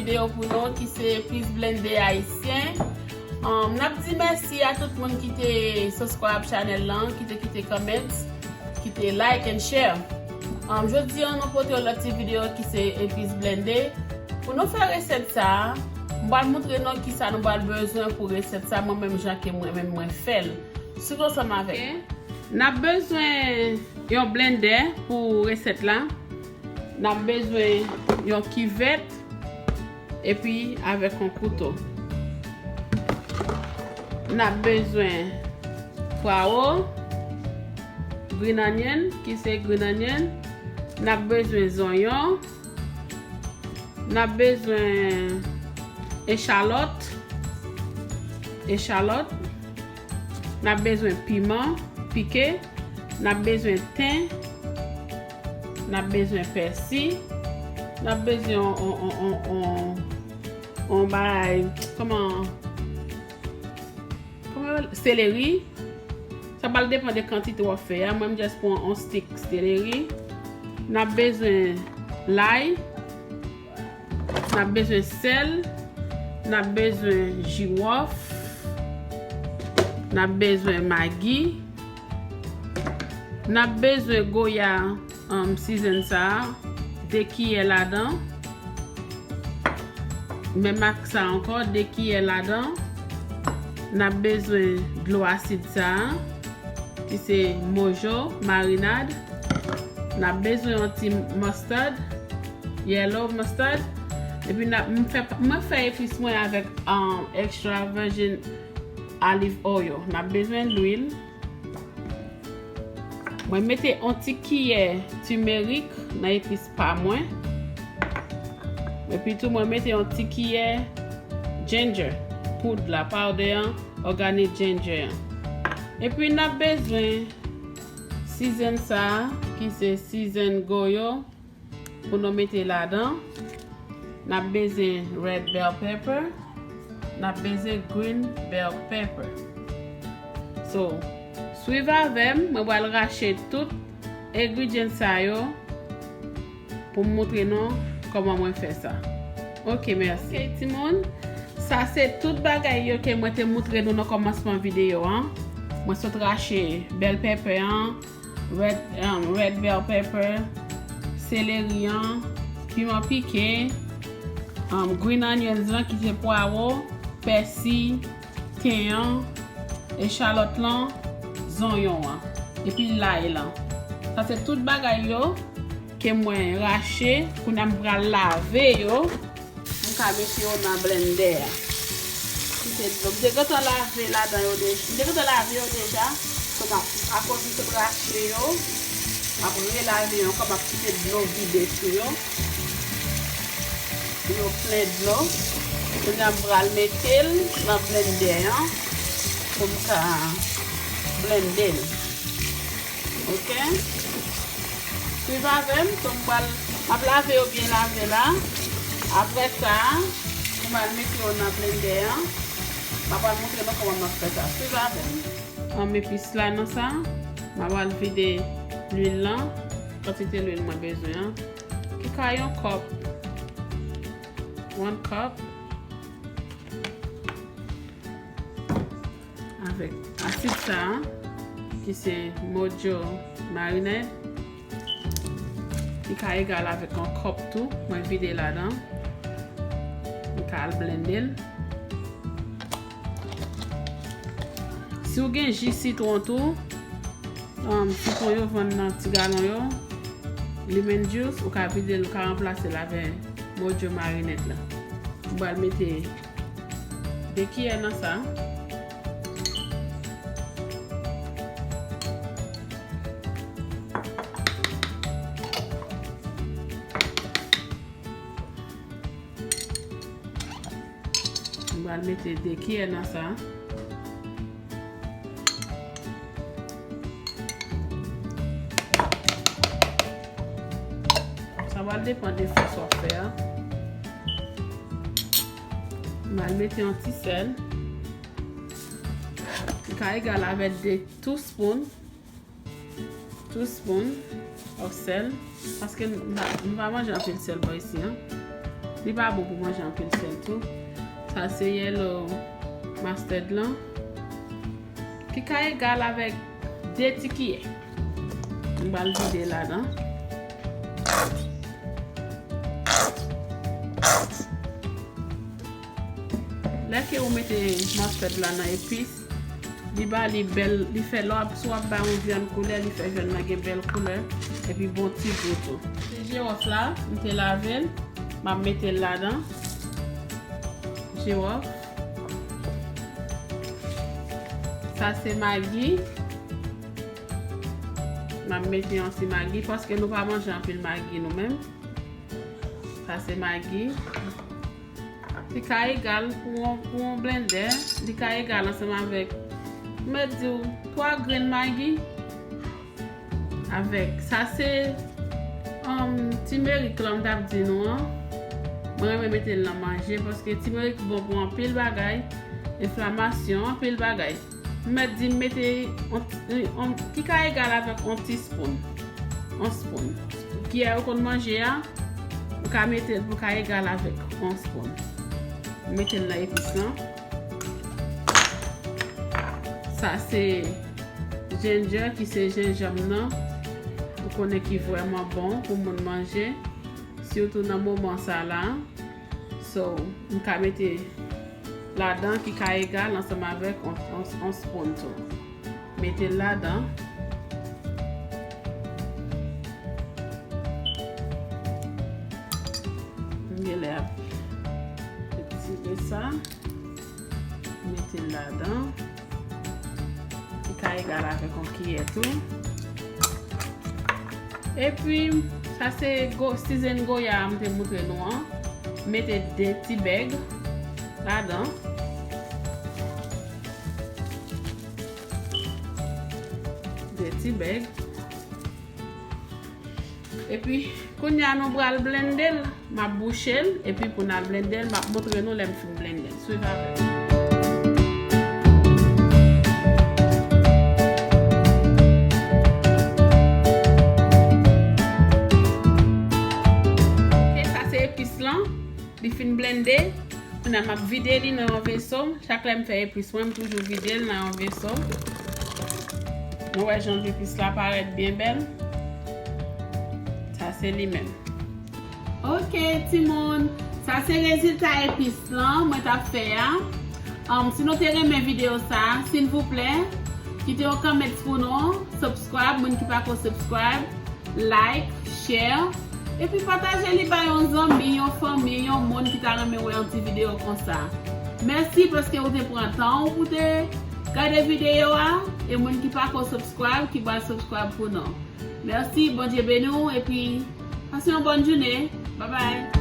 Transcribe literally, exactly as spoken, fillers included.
Videyo pou nou ki se epis blende ayisyen. Um, n ap di mèsi a tout moun ki te subscribe channel lan, ki te kite comments, ki te like and share. Um, jodi an nou pote yon lòt ti videyo ki se epis blende. Pou nou fè resèt sa a, m pral montre nou kisa nou pral bezwen pou resèt sa a, mwen menm jan ke mwen menm mwen fè l. Swiv ansanm avèk mwen. N ap bezwen yon blendè pou resèt la. N ap bezwen yon kivèt epi avèk yon kouto. N ap bezwen pwawo, green onion, ki se green onion. N ap bezwen zonyon. N ap bezwen echalòt, echalòt. N ap bezwen piman pike. N ap bezwen ten. N ap bezwen pèsi. N ap bezwen on, on, on, on, on bagay, kòman, kòman yo rele? Seleri. Sa pral depann de kantite w ap fè a. Mwen, m just pran on stick seleri. N ap bezwen lay. N ap bezwen sèl. N ap bezwen jiwòf. N ap bezwen magi. N ap bezwen goya, um, season sa a, de kiyè ladan. Menm ak sa ankò, de kiyè ladan. N ap bezwen dlo asid sa a, ki se mojo, marinad. N ap bezwen yon ti mustard, yellow mustard. Epi n ap, m fè, mwen fè epis mwen avèk, um, extra virgin olive oil. N ap bezwen lwil. Mwen mete yon ti kiyè timerik nan epis pa mwen. Epi tou, mwen mete yon ti kiyè ginger, poud la, powder an, organic ginger an. Epi n ap bezwen season sa a, ki se season goyo, pou nou mete ladan. N ap bezwen red bell pepper. N ap bezwen green bell pepper. So, swiv avè m, mwen pral rache tout ingredient sa yo pou m montre nou kòman mwen fè sa. Ok, mèsi. Ok, timoun, sa se tout bagay yo ke mwen te montre nou nan kòmansman videyo an. Mwen sot rache bell pepper an, red, um, red bell pepper, seleri an, piman pike, um, green onions lan ki se pwawo, pèsi, ten an, echalòt lan, zonyon an, epi lay lan. Sa se tout bagay yo ke mwen rache, kounye a m pral lave yo. M ka mete yo nan blendè a. Kite dlo. M te gentan lave ladan yo de-, m te gentan lave yo deja. So, m ap, akoz m te rache yo, m ap relave yo ankò, m ap kite dlo vide sou yo. Yo plen dlo. Kounye a m pral mete l nan blendè an pou m ka blende l. Ok? Swiv avè m, so m pral, m ap lave yo byen lave la. Apre sa, m pral mete yo nan blendè an. M ap pral montre nou kòman m ap fè sa. Swiv avè m. An m epis la nan sa, m ap pral vide lwil lan, kantite lwil mwen bezwen an, ki ka yon kòp, one cup. Avèk asid sa a, ki se Mojo Marinade, ki ka egal avèk yon kòp tou, mwen vide ladan. Mwen ka al blende l. Si w gen ji sitwon tou, um, sitwon yo vann nan ti galon yo, lemon juice, ou ka vide l, ou ka ranplase l avèk Mojo Marinade la. Mwen pral mete de kiyè nan sa. Mwen pral mete de kiyè nan sa. Sa pral depann de fòs w ap fè a. M al mete yon ti sèl. Li ka egal avèk de two spoon. Two spoon of sèl. Paske nou pa, nou pa manje anpil sèl bò isi an. Li pa bon pou manje anpil sèl tou. Sa se yellow mustard lan. Ki ka egal avèk de ti kiyè. M pral vide ladan. Lè ke ou mete mustard la nan epis, li ba li bèl, li fè lè w ap, si w ap bay yon vyann koulè, li fè vyann nan gen bèl koulè, epi bon ti gou tou. Se jiwòf la, m te lave l, m ap mete l ladan. Jiwòf. Sa se magi. M ap mete yon ti magi, paske nou pa manje anpil magi nou menm. Sa se magi. Li ka egal pou yon, pou yon blendè. Li ka egal ansanm avèk, m mèt di w, twa grenn magi. Avèk, sa se, um, timerik lan m t ap di nou an. Mwen renmen mete l nan manje, paske timerik bon pou anpil bagay, enflamasyon, anpil bagay. M mèt di m mete on, on, ki ka egal avèk on teaspoon. On spoon. Kiyè yo konn manje a, ou ka mete l pou ka egal avèk on spoon. M mete l nan epis lan. Sa se ginger, ki se jenjanm nan. Ou konnen ki vrèman bon pou moun manje, sitou nan moman sa la. So, m ka mete ladan, ki ka egal ansanm avèk on, on, on spoon tou. Mete l ladan. M genlè ap etire sa. Mete l ladan. Li ka egal avèk yon kiyè tou. Epi, sa se go, season Goya a m te montre nou an. Mete de ti bèg ladan. De ti bèg. Epi, kounye a nou pral blende l, m ap bouche l, epi pou n al blende l, m ap montre nou lè m fin blende l. Swiv avè m. Ok, sa se epis lan. Li fin blende. Kounye a m ap vide li nan yon veso. Chak lè m fè epis mwen, m toujou vide l nan yon veso. Nou wè jan epis la parèt byen bèl. Sa se li menm. Ok, timoun. Sa se rezilta epis lan mwen t ap fè a. Um, si nou te renmen videyo sa, silvouplè, kite yon comments pou nou, subscribe, moun ki pa ko subscribe. Like, share, epi pataje li bay yon zanmi, yon fanmi, yon moun ki ta renmen wè yon ti videyo konsa. Mèsi paske ou te pran tan ou pou te gade videyo a, e moun ki pa ko subscribe, ki pral subscribe pou nou. Mèsi, Bondye beni w, epi pase yon bòn jounen. Babay.